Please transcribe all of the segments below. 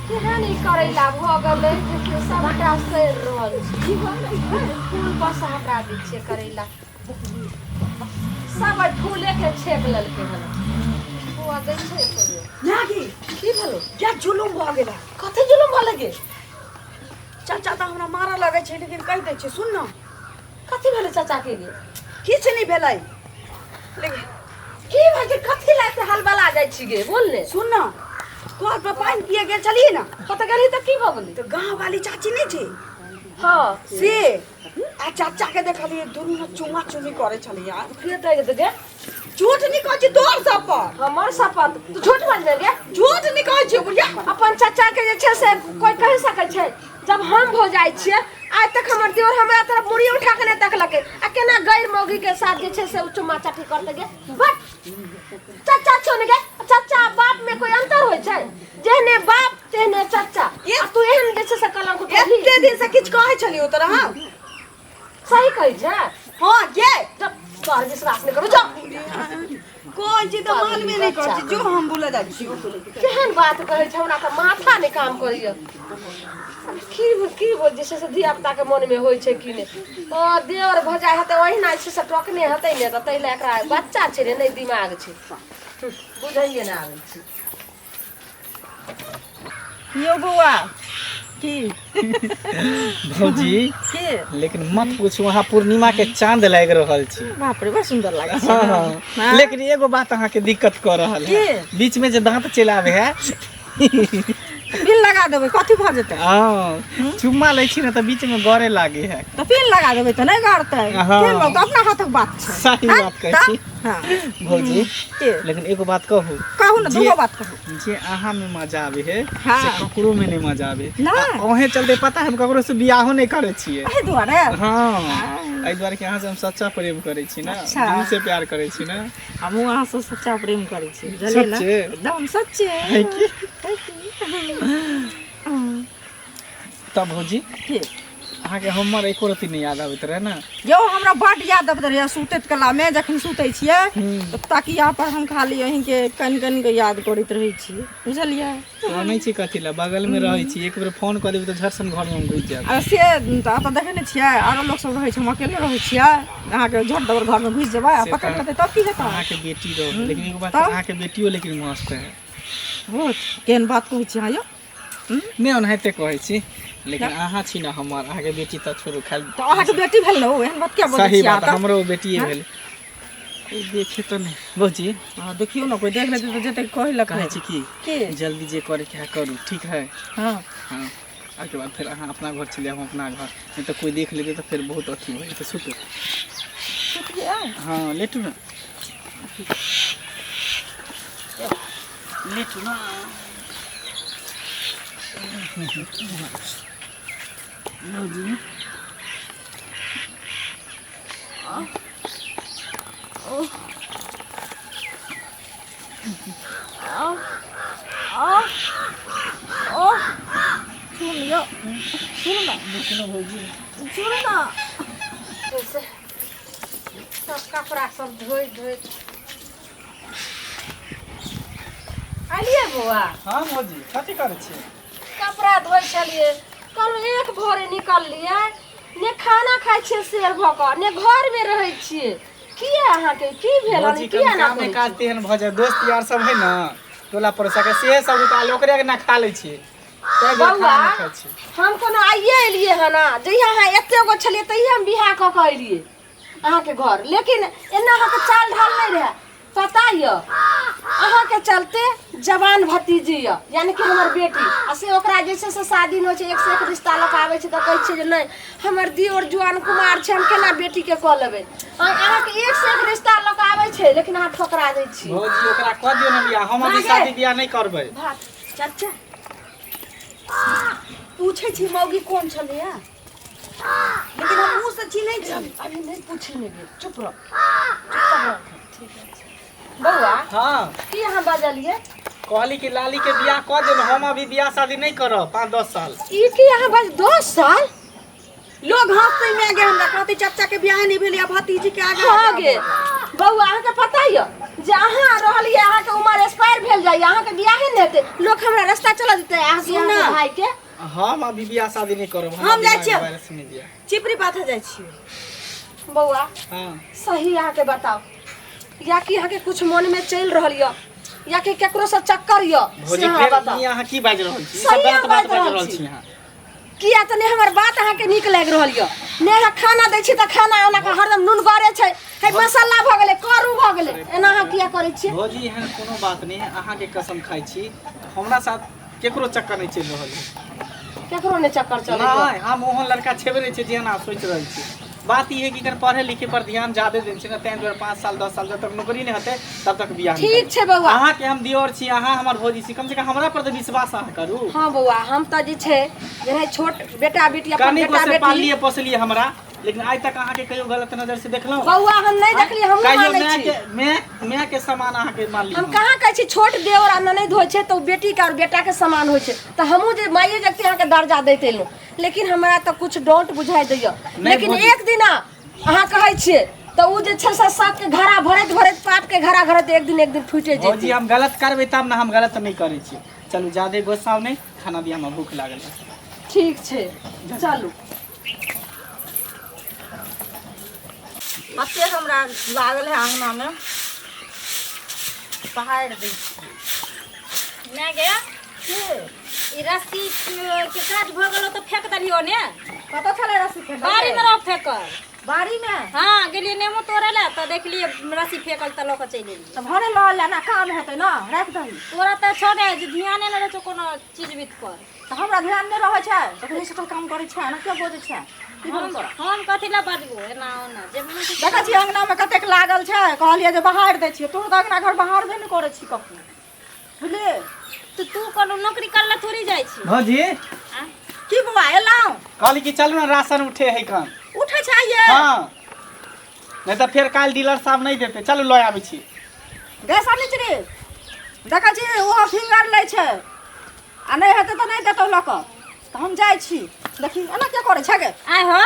केहन ई करैला भऽ गेलै देखियौ सबटा सड़ि रहल छै फूल पर से हटा दै छियै करैला सब एहि फूले के छेक लेलकै हन बौआ दै छै एको नागी की भेलो क्या जुलुम भऽ गेलै कथी जुलुम भऽ गे चाचा तऽ हमरा मारऽ लगै छै लेकिन कहि दै छै सुन ने कथी भेलै चाचा के गे किछु नहि भेलै लेकिन की भऽ गेल कथी लए एते हलबला जाइ छी गे बोल ने सुन ने कल पर पानि पिए गेल छलियै ने कतऽ गेलही तऽ की भऽ गेलै तऽ गाँव वाली चाची नहि छै हँ से आ चाचा के देखलियै दुनू ने चुमा चुमी करै छलियै के दै गे झूठ नहि कहै छी तोहर सब पर हमर शपथ तू झूठ बाजबे गे झूठ नहि कहै छी बुढ़िया अपन चाचा के जे छै से कोई कहि सकै छै जब हम भऽ जाइ छियै आइ तक हमर देवर हमरा तरफ मुड़ी उठा के नहि तकलकै आ केना गैर मौगी के साथ जे छै से ओ चुम्मा चाटी करतै गे बट चाचा छौ ने गे चाचा आ बाप में कोई अंतर होइ छै जेहने बाप तेहने चाचा आ तू एहन जे छै से कलंक उठेलही एते दिन से किछु कहै छलियौ तोरा हम सही कहै छै हँ गे जब तोहर विश्वास नहि करू जो कहै छी तऽ मानबे नहि करै छी जो हम बोले जाइ छी केहन बात कहै छै हमरा तऽ माथा नहि काम करैया की की जे छै से धिया पुताके मनमे होइ छै कि नहि ओ देवर भऽ जाइ हेतै ओहिना जे छै से टोकने हेतै ने तऽ ताहि लए एकरा बच्चा छै ने नहि दिमाग छै बुझैए नहि आबै छै यौ बौआ की भौजी के लेकिन मत पूछू अहाँ पूर्णिमा के चांद लागि रहल छी बाप रे बड़ सुंदर लागै छै हाँ, हाँ। लेकिन एगो बात अहाँके दिक्कत कऽ रहल है की? बीच में जे दांत चलि आबै है पिन लगा देबै कथी भऽ जेतै हाँ चुम्मा लै छी ने तऽ बीच में गड़े लागे है तऽ पिन लगा देबै तऽ नहि गड़तै हाँ। के लोग अपना हाथक बात छै सही हाँ, बात कहै तऽ? छी हाँ भौजी के लेकिन एगो बात कहू कहू ने जे- दूगो बात कहू जे अहाँ में मजा आवे है हाँ। से ककरो में नहीं मजा आवे ना। आ अहें चलते पता है हम ककरो से बियाहो नहीं करे छियै एहि दुआरे हाँ एहि दुआरे कि अहाँ से हम सच्चा प्रेम करै छी ना अच्छा। दिल से प्यार करै छी ना हमहूँ अहाँसँ सच्चा प्रेम करै छी बुझलियै ने सच्चे? एकदम सच्चे है की है की? तब भौजी के? अहाँके हमर एको रत्ती नहि याद आबैत रहै ने यौ हमरा बड्ड याद अबैत रहैए सुतैत कलामे जखन सुतै छियै तऽ तकिया पर हम खाली अहीँके कनि कनि कऽ याद करैत रहै छियै बुझलियै कनै छी कथी लए बगलमे रहै छी एक बेर फोन कऽ देबै तऽ झटसन घरमे हम घुसि जायब आ से तऽ एतऽ देखै नहि छियै आरो लोक सब रहै छै हम अकेले रहै छियै अहाँके झट दबर घरमे घुसि जेबै आ से पकड़ि तऽ लेतै तब की हेतै अहाँके बेटी रहत लेकिन एगो बात तब? अहाँके बेटियो लेकिन मस्त है बहुत केहन बात कहै छी अहाँ यौ नहि ओनाहिते कहै छी लेकिन अहाँ छी ने हमर अहाँके बेटी तऽ छोड़ू खाली तऽ अहाँके बेटी भेल ने ओ एहन बात किया बजै सही छी अहाँ बात तऽ हमरो बेटिए भेल कोइ देखे तऽ नहि भौजी हँ देखियौ ने कोइ देख लेतै तऽ जेतै कहै लए कहै छी की की जल्दी जे करैके है करू ठीक है हँ हाँ ओहिके बाद फेर अहाँ अपना घर चलि आउ हम अपना घर नहि तऽ कोइ देख लेतै तऽ फेर बहुत अथी हो जेतै सुतू सुतियै हाँ लेटू ने लेटू ना भौजी सुन लियौ सुन ने सुन ने सब कपड़ा सब धोइ धोइ अलियै बौआ हाँ भौजी कथी करै छियै कपड़ा धोइ छलियै कहलहुँ एक भोरे निकललियै ने खाना खाइ छियै शेर भऽ कऽ ने घरमे रहै छियै किया अहाँके की भेल भौजी किया कनि ना कामे काज तेहन भऽ जाय दोस्त यार सब है ने टोला पड़ोसा के सेहे सब रुपा ओकरे के ना खा लै छियै ताहि दुआरे बौआ खाना नहि खाइ छियै हम कोनो आइए एलियै हन जहिया अहाँ एते गो छलियै तहिया हम बियाह कऽ कऽ एलियै अहाँके घर लेकिन एना अहाँके चाल ढाल नहि रहए पता यऽ अहाँके चलते जवान भतीजी यऽ यानी कि हमर बेटी आ से ओकरा जे छै से शादी नहि होइ छै एक से एक रिश्ता लऽ कऽ आबै छै तऽ कहै छै जे नहि हमर दियोर जुआन कुमार छै हम केना बेटीके कऽ लेबै अहाँके एक से एक रिश्ता लऽ कऽ आबै छै लेकिन अहाँ ठोकरा दै छी भौजी ओकरा कऽ दियौ ने बियाह हम अभी शादी बियाह नहि करबै भात चाचा पूछै छी मौगी कोन छलैया लेकिन हम मुँह से चिन्है छी अभी नहि पूछी नहि गेल चुप रह चुप रह ठीक छै बौआ हाँ की अहाँ बजलियै कहली कि लाली के बियाह कऽ देब हम अभी बियाह शादी नहि करब 5-10 साल ई की अहाँ बज 10 साल लोग हंसते में आगे हमरा कहते चाचा के बियाह नहीं भेल या भतीजी के आगे हाँ गे बौआ अहाँके पता यऽ जे अहाँ रहलियै अहाँके उमर एक्सपायर भेल जाइए अहाँके बियाहे नहि हेतै लोक हमरा रास्ता चलऽ देतै अहाँ सुन ना भाई के। हम अभी बियाह शादी नहीं करब। हम जाइ छियै। वायरस नहीं दिया। चिपरी पाथे जाइ छियै। बौआ, हाँ। सही अहाँके बताओ, या कि अहाँके कुछ मन में चलि रहल यऽ, या कि केकरो से चक्कर यऽ, से भौजी, अहाँ फेर बताओ। ई अहाँ की बाजि रहल छी? ई सही सब गलत हम बात बाजि बाजि रहल रहल छी। छी अहाँ। किया तऽ नहि हमर बात अहाँके नीक लागि रहल यऽ, नहि अहाँ खाना दै छी तऽ खाना ओना कऽ हरदम नुनगरे छै, हे मसाला भऽ गेलै, करू भऽ गेलै, एना अहाँ किया करै छियै? भौजी, एहन कोनो बात नहि है, अहाँके कसम खाइ छी, हमरा साथ केकरो चक्कर नहि चलि रहल है। केकरो नहि चक्कर चलै यऽ? नहि, हम ओहन लड़का छेबे नहि छै जेहन अहाँ सोचि रहल छी। बात ई है कि कनि पढ़े लिखे पर ध्यान ज्यादे देने छै ने, ताहि दुआरे 5 साल 10 साल जब तक नौकरी नहि हेतै तब तक बियाह नहि ठीक करबै। छै बौआ। अहाँके हम दियोर छी, अहाँ हमर भौजी छी, कम से कम हमरा पर तऽ विश्वास अहाँ करू। हाँ बौआ, हम तऽ जे छै जेना छोट बेटा बेटी अपन कनिको बेटा से बेटी पाललिए पोसलिए हमरा, लेकिन आइ तक अहाँके कहियो गलत नजर से देखलहुँ? बौआ, हम नहि देखलियै, हमहूँ कहियो मानै माय छी। के माय माय के समान अहाँके मानली? हम कहाँ कहै छी, छोट देवर आ ननैद होइ छै तऽ ओ बेटीके आओर बेटाके समान होइ छै, तऽ हमहूँ जे माइए जगती अहाँके दर्जा दैत एलहुँ, लेकिन हमरा तऽ कुछ डाउट बुझाइ दैए। नहि लेकिन भौजी। एक दिना अहाँ कहै छियै तऽ ओ जे छै से सबके घड़ा भरैत भरैत, पापके घड़ा भरैत एक दिन एक दिन फूटे भौजी, जेतै। हम गलत करबै तब ने, हम गलत नहि करै छी। चलू, ज्यादे गुस्सा नहि, खाना दिअ, हमरा भूख लागल है। ठीक छै, चलू। कतेक हमरा लागल है अङ्गनामे, पहाड़ि दै छी। नहि गे, ई रस्सी के काज भऽ गेलो तऽ फेंक देलियो ने। कतऽ छलै रस्सी फेकल? बाड़ी में रह फेकल। बाड़ी में? हाँ, गेलियै नेमो तोड़े लए तऽ देखलियै रस्सी फेकल, तऽ लऽ कऽ चलि एलियै। तऽ भरे लऽ ले ना, काम हेतै ने, राखि दही। तोरा तऽ छौ ने जे ध्याने नहि रहै छौ कोनो चीज बीत पर। तऽ हमरा ध्यान नहि रहै छै तखने सटल काम करै छै, एना किया बजै छै? की भेल तोरा? हम कथी लए बजबो एना ओना जे मन छै। देखै छियै अङ्गनामे कतेक लागल छै, कहलियै जे बहारि दै छियै, तोहर तऽ अङ्गना घर बहारबे नहि करै छी कखनो, बुझलियै? तऽ तू कोनो नौकरी करै लए थोड़ी जाइ छी। भौजी। की बौआ, एलहुँ? कहली कि चलू ने, राशन उठे है कन। उठै छै आइये? हाँ, नहि तऽ फेर काल्हि डीलर साहब नहि देतै। चलू, लऽ आबै छी। गे सनिचरी, देखै छी ओहो फिंगर लै छै आ नहि हेतै तऽ नहि देतौ लऽ कऽ, तऽ हम जाइ छी। देखी, एना किया करै छै गे? आइ हो,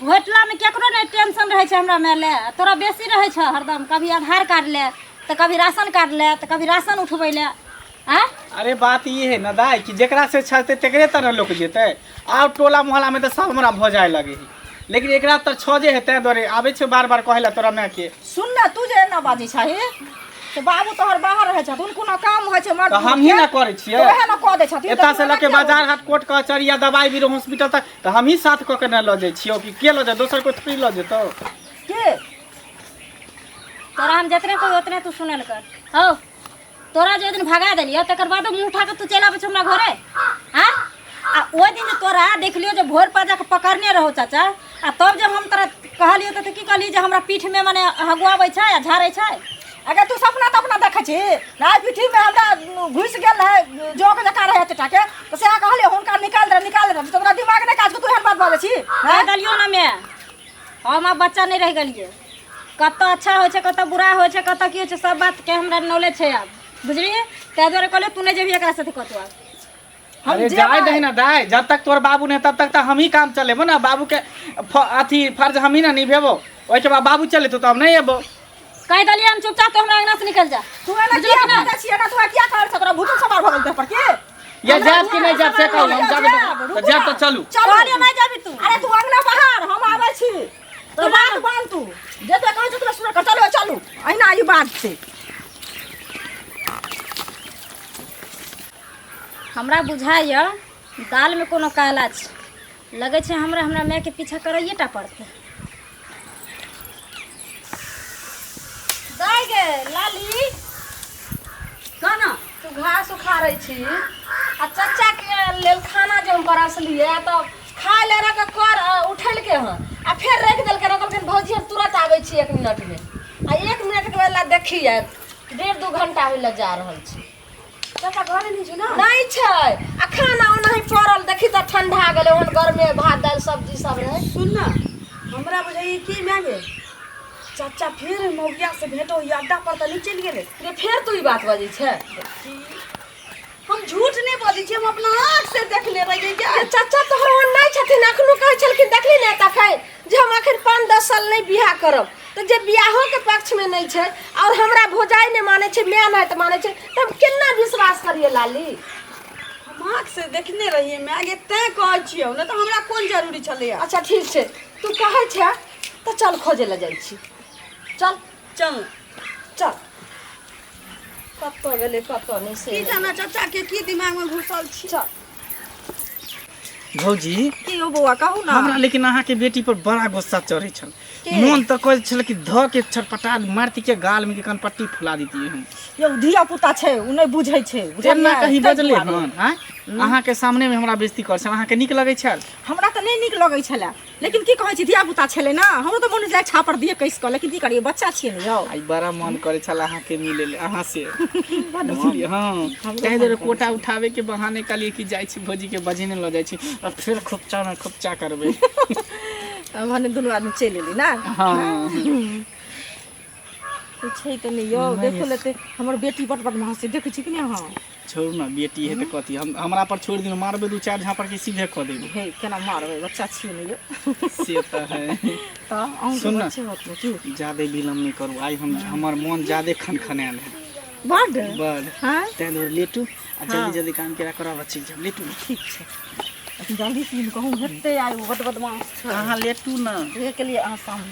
होटलामे केकरो नहि टेंशन रहै छै हमरा माय ले, आ तोरा बेसी रहै छौ हरदम। कभी आधार कार्ड ले तऽ कभी राशन कार्ड ले तऽ कभी राशन उठबै ले आँय। अरे बात ई है ना दाई कि जेकरा से छलते तेकरे तरह लोक जेतै। आब टोला मोहल्ला में तऽ सब हमरा भऽ जाए लगे है, लेकिन एकरा तऽ छजे है, ताहि दुआरे आबै छै बार बार कहै लए तोरा माय के। सुन ने, तू जे एना बाजै छही से बाबू तोहर बाहर रहै छथुन, कोनो काम होइ छै मर्द तऽ हमही ने करै छियै। तऽ वएह ने कऽ दै छथिन। एतऽ से लऽ के बाजार हाट कोर्ट कचहरी या दवाई बीरो हॉस्पिटल तक तऽ हमही साथ कऽ के ने लऽ जाइ छियौ, कि के लऽ जाय? दोसर कोइ थोड़ी लऽ जेतौ। के तोरा हम जतने कहू ओतने तू सुनल कर। हौ, तोरा जे ओहि दिन भगा देलियौ तकर बादो मुँह उठा कऽ तू चलि आबै छौ हमरा घरे? आँय, आ ओहि दिन जे तोरा देखलियौ जे भोर पर जाकऽ पकड़ने रहौ चाचा, आ तब जे हम तोरा कहलियौ तऽ तू की कहली जे हमरा पीठमे मने हगुआबै छै आ झाड़ै छै? अगर तू सपना तपना देखै छी ना, पीठीमे हमरा घुसि गेल रहै, जोक जकाँ रहै एतेक टाके, तऽ सएह कहलियै हुनका निकालि दे, निकालि दे। तोरा दिमाग नहि काज, तू एहन बात बाजै छी? कहि देलियौ ने मैं, हम आब बच्चा नहि रहि गेलियै। कतऽ अच्छा होइ छै, कतऽ बुरा होइ छै, कतऽ की होइ छै, सब बातके हमरा नॉलेज छै आब, बुझलियै? ताहि दुआरे कहलियै तू नहि जेबही एकरा साथे कतहु आब। हम अरे जेबै। जाय दही ना दाय, जब तक तोहर बाबू नहीं तब तक तऽ हमही काम चलेबो ना। बाबू के अथी फर्ज हमही ना निभेबो, ओहिके बाद बाबू चलेतो तऽ हम नहीं एबो। कहि देलियै हम, चुपचाप तो हमरा अंगना से निकल जा। तू एना बुझलियै किया कि नहि? बाजै छी एना? तू किया कहै छ? तोरा भूतो सवार भऽ गेल देह पर की? या जायब कि नहीं जायब से कहू। हम जायब जायब, तऽ जायब तऽ चलू। चलू। कहलियै नहि जेबही तू। अरे तू अंगना बाहर, हम आबै छी, तो बात मान। तू जे तू कहै छ तोरा सुन कर। चलू चलू, अहिना ई बात छै। हमरा बुझाइए दालमे कोनो काला छै, लगै छै हमरा हमरा मायके पीछा करैए टा पड़तै। दाइ गे लाली। कहना तू घास उखाड़ै छी आ चचा के लेल खाना जे हम परसलियै तऽ खाय ले रख कर उठेलकै हँ आ फेर राखि देलकै। कहलखिन भौजी हम तुरंत आबै छी 1 मिनटमे, आ 1 मिनटके बदला देखी 1.5 2 घंटा होइ लए जा रहल छी। चाचा घरे नहि छै ने? नहि छै, आ खाना ओनाही पड़ल, देखी तऽ ठंडा गेलै, ओहन गरमे भात दालि सब्जी सब रहै। सुन ना, हमरा बुझाइए की माय गे, चाचा फेर मौगिया से भेंट होइए अड्डा पर तऽ नहि चलि गेलै? रे, फेर तू ई बात बजै छै? हम झूठ नहि बजै छी, हम अपना आँख से देखने रहियै गे। रे, चाचा तोहर ओहन नहि छथिन। अखनो कहै छलखिन, देखली ने तखन जे हम अखन 5-10 साल नहि बियाह करब, तऽ जे बियाहोके पक्षमे नहि छै आओर हमरा भौजाइ नहि मानै छै, माय नहि तऽ मानै छै, तऽ हम केना विश्वास करियै लाली? हम आँखिसँ देखने रहियै माय गे, तैं कहै छियौ, नहि तऽ हमरा कोन जरूरी छलैया। अच्छा ठीक छै, तू कहै छै तऽ चल खोजै लए जाइ छी, चल चल चल। कतऽ गेलै कतऽ नहि से की जाना चाचा के की दिमाग में घुसल छी। चल भौजी की यौ बौआ कहू ना। हमरा लेकिन अहाँके बेटी पर बड़ा गुस्सा चढ़ै छल, मोन तऽ कहै छल कि धऽ के छटपटा मारती के गाल में के कनपट्टी फुला देतियै हम। यौ धिया पुता छै, ओ नहि बुझै छै, बुझलियै? एना कहीं ताहि बजले दुआरे। हन आँय, अहाँके सामने में हमरा बेइज्जती करै छल, अहाँके नीक लगै छल? हमरा तऽ नहि नीक लगै छलै, लेकिन की कहै छी, धिया पुता छलै ने, हमरो तऽ मोन छलै छापर दिए कसि कऽ, लेकिन की करियै, बच्चा छियै ने यौ। आइ बड़ा मन करै छल अहाँके मिले ले अहाँ से, बुझलियै? हाँ, ताहि दुआरे कोटा उठाबे के बहाने कहलियै कि जाइ छी भौजी के बजेने लऽ जाइ छी आ फेर खोपचा में खोपचा करबै। भने दुनू आदमी चलि एली ने। हाँ। छै तऽ नहि यौ, देखो लेते हमर बेटी बड बदमाश छै, देखै छी कि नहि अहाँ? छोड़ू ने, बेटी है तऽ कथी, हम हमरा पर छोड़ि दियौ, मारबै दू चारि झाँपड़ के सीधे कऽ देबै। हे केना मारबै, बच्चा छियै ने यौ। से तऽ है। तऽ अहूँके सुन ने। बच्चे होत ने की? जादे विलम्ब नहि करू, आइ हम हमर मन जादे खनखनायल है। बड बड। हाँ? ताहि दुआरे लेटू आ जल्दी जल्दी काम केरा करब आ चलि जायब, लेटू ने। ठीक छै, लेकिन जल्दी से कहूँ हेतै, आइ ओ बड बदमाश छै। अहाँ लेटू ने। के लिए अहाँ सामने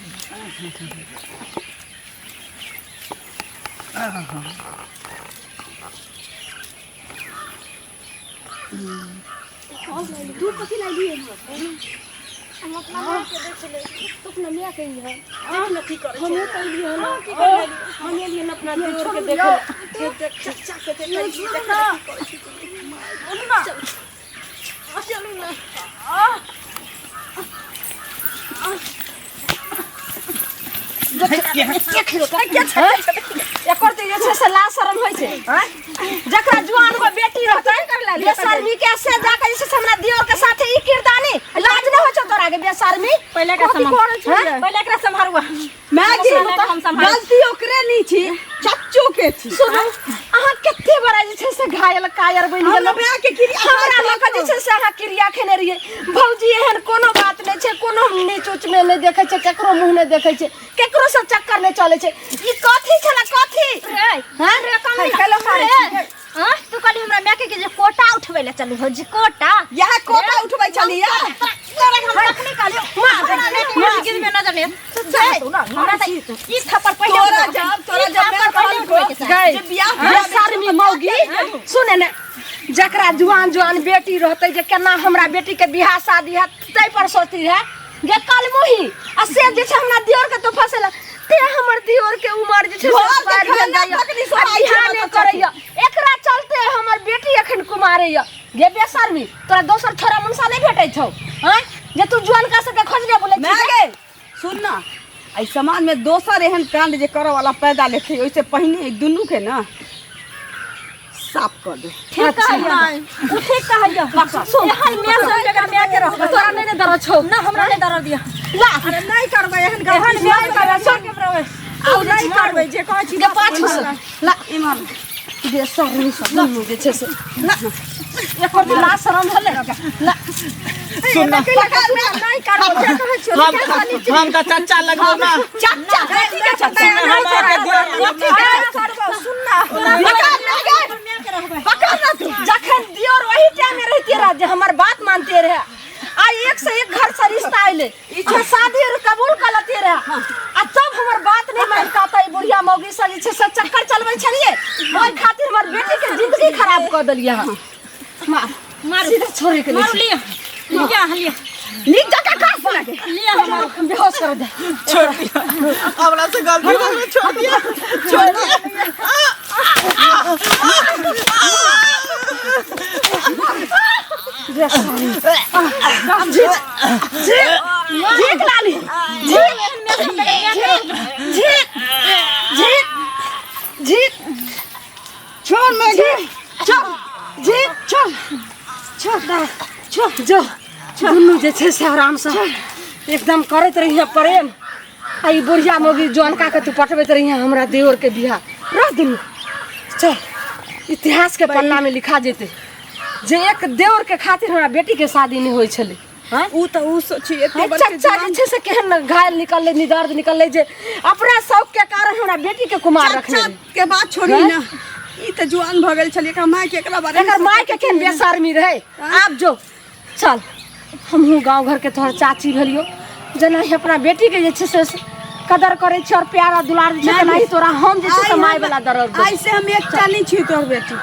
दूध कथी लागिए? हम अपना माँ के देख ले, तो अपना माँ के ही है। हमहूँ तो एलियै हन, हम एलियै हन अपना देवर के देखे लए। चचा के देखे चलू ना। एकर तऽ जे छै से लाज शरम होइ छै आँय? जकरा जुआन गो बेटी रहतै बेशर्मी के, से जाके जे छै से हमरा दियोर के साथे ई किरदानी, लाज नहि होइ छौ तोरा के बेशर्मी? पहिले एकरा कथी सम्हार करै छलियै? पहिले एकरा सम्हारुआ। माय जी, हम सम्हार। गलती ओकरे नहीं छी, चच्चो के छी। सुनू, अहाँ कते बड़ा जे छै से घायल कायर बनि हमरा गेलहुँ। माय के क्रिया हमरा लऽ कऽ जे छै से अहाँ क्रिया खेने रहियै। भौजी, एहन कोनो बात नहि छै, कोनो हम नीच उच में नहि देखै छै, केकरो मुँह नहि देखै छै, केकरो से चक्कर नहि चलै छै। ई कथी छलै कथी? रे हाँ? रे कम है, कैला मारै छी? हां, तू कहली हमरा माय के जे कोटा उठबै ले चलू भौजी, कोटा इएह कोटा उठबै छलियै। तोरा हम तखनी कहलियौ, हमरा नहि गिर में नजर नहीं हमरा तऽ ई थप्पड़ पहिले तोरा उठबै के जब तोरा ई जब थप्पड़ मैं पहिले उठबै के चाही। गई जे बियाह बेशर्मी मौगी, सुने ने, जकरा जुआन जुआन बेटी रहतै जे केना हमरा बेटी के बियाह शादी हैत ताहि पर सोचती है जे कलमुही, आ से जे छै हमरा दियोर के तो फसेला ते हमर दियोर के उमर जे छै से घर के पार भेल खाना जाइया। तक नहि आ सोहाइ छै बियाह हमरा नहि चाची। करैया, एकरा चलते हमर बेटी एखन कुमारे यऽ। गे बेशर्मी, तोरा दोसर छोरा मुनसा नहि भेटै छौ आँय जे तू जुअनका सबके खोजने बोलै छी? माय गे सुन ना, एहि समाज में दोसर एहन कांड जे करऽ वाला पैदा लेते, ओहिसे पहिने ई दुनू के ना साफ कर दे। ठीक कहैया उ, ठीक कहैया। सुन। एहन माय सब जगह माय के रहबै। तोरा नहि ने दरद छौ? ना, हमरा नहि दरद दिया। ला। अरे नहि करबै एहन एहन गलती, माय नहि सब करबै, माय के रहबै। आब नहि करबै जे कहै छी। गे पाछू से ला इमहर, बेशर्मी सब दुनू जे छै से ला, एकर तऽ लाज शरम भेलै ला। सुन ना। नहि करबै जे कहै छी। हम हम तऽ चच्चा लगबो ना। चच्चा कथी के चच्चा? सुन, हम अहाँके दियोर लगबो ना। नहि करबै, सुन ना। पकड़ ना गे, पकड़ ना तू। जखन दियोर वही टाइम में रहते रह जे हमर बात मानते रहे, आ एक से एक घर से रिश्ता अइले, इच्छा शादी और कबूल कर लेते रहे, आ तब हमर बात नहीं मान का त ई बुढ़िया मौगी से जे छै से चक्कर चलबै छलियै, ओहि खातिर हमर बेटी के जिंदगी खराब कर देलियै अहाँ। मार मारू। सीधा छोड़े के मारू। नहीं। लिया लिया लिया। नीक जकाँ कास लगे। लिया हमारू। बेहोश कर दे। छोड़ दिया, हमरा से गलती हो गेल, छोड़ दिया, छोड़ दिया। झीक लाली, झीक झीक झीक झीक। छोड़ मैं गे। चल झीक, चल चल दा चल जो। दुनू जे छै से आरामसँ एकदम करैत रहिहे प्रेम, आ ई बुढ़िया मौगी जौनका के तू पटबैत रहिहे हमरा देवर के बियाह रह। दुनू चल, इतिहास के पन्ना में लिखा जेतै जे एक देवर के खातिर हमरा बेटी के शादी नहि होइ छलै। आँय? ऊ तऽ ऊ सोची एते आ बड़के चच्चा जे छै से केहन घायल निकललै, निदर्द निकललै जे अपना शौक के कारण हमरा बेटी के कुमार रखने चच्चा रहै। के बात छोड़ी ना, ई तऽ जुआन भऽ गेल छलै, एकरा माय के एकरा बारे एकर माय के केहन बेशर्मी रहै। आब जो चल, हमहूँ गाँव घरके तोहर चाची भेलियो, जेना ही अपना बेटीके जे छै से कदर करै छी और प्यार आ दुलार जे छै, तेनाही तोरा हम जे छै से माय वाला दर्द देबौ। आइ से हम एकटा नहि छी तोहर बेटी।